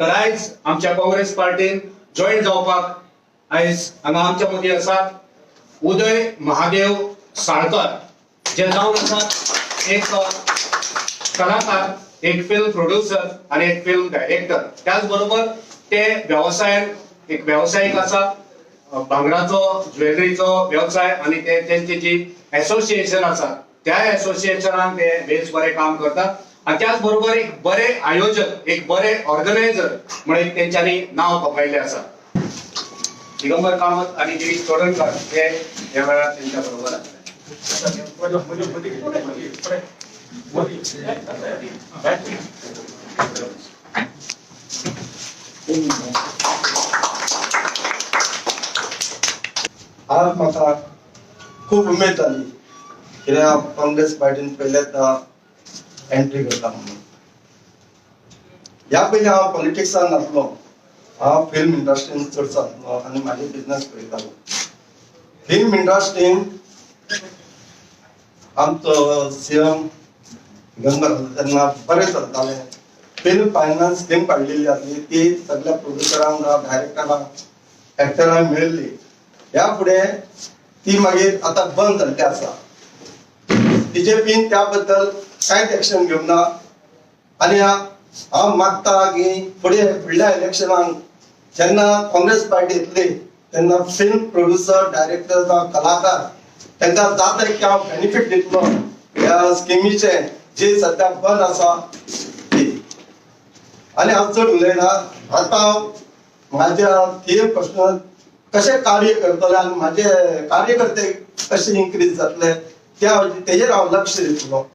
तर आयज आमच्या काँग्रेस पार्टीन जॉईन जावपाक आयज हांगा आमच्या मदीं आसात उदय महादेव साळकर, जे जावन आसात एक कलाकार, एक फिल्म प्रोड्युसर आणि एक फिल्म डायरेक्टर. त्याच बरोबर ते वेवसायान एक वेवसायीक आसा, भांगराचो ज्वेलरीचो वेवसाय आणि ते तेंची जी एसोसिएशन आसा त्या एसोसिएशनान ते बेस बरें काम करतात. आणि त्याच बरोबर एक बरे आयोजक, एक बरे ऑर्गनायझर म्हणून तेंच्यांनी नाव कमायलें आसा. दिगंबर कामत आणि गिरीश चोडणकर हे ह्या वेळार तेंच्या बरोबर आसले. आज म्हाका खूब उमेद जाली कित्याक हांव काँग्रेस पार्टीन पयल्याच एंट्री करता म्हणून. ह्या पयलीं हांव पॉलिटिक्सान नासलो, हांव फिल्म इंडस्ट्रीन चडसो आसलो आनी म्हाजे बिजनस पळयतालो. फिल्म इंडस्ट्रीन आमचो सीएम दिगंबर तेन्ना बरें चलतालें. फिल्म फायनान्स स्कीम काडलेली आसली, ती सगळ्या प्रोड्युसरांक, डायरेक्टरांक, एक्टरांक मेळिल्ली. ह्या फुडें ती मागीर आतां बंद जाल्ली आसा. बीजेपीन त्या बद्दल कांयच एक्शन घेवंक ना. आनी हांव मागता की फुडें फुडल्या इलेक्शनाक जेन्ना काँग्रेस पार्टी येतली तेन्ना फिल्म प्रोड्युसर, डायरेक्टर जावं कलाकार तांकां जाता की हांव बेनिफीट दितलो ह्या स्किमीचे, जी सद्या बंद आसा ती. आनी हांव चड उलयना. आतां हांव म्हाज्या थिये प्रश्न कशें कार्य करतले आनी म्हाजे कार्यकर्ते कशे इन्क्रीज जातले त्या तेजेर हांव लक्ष दितलो.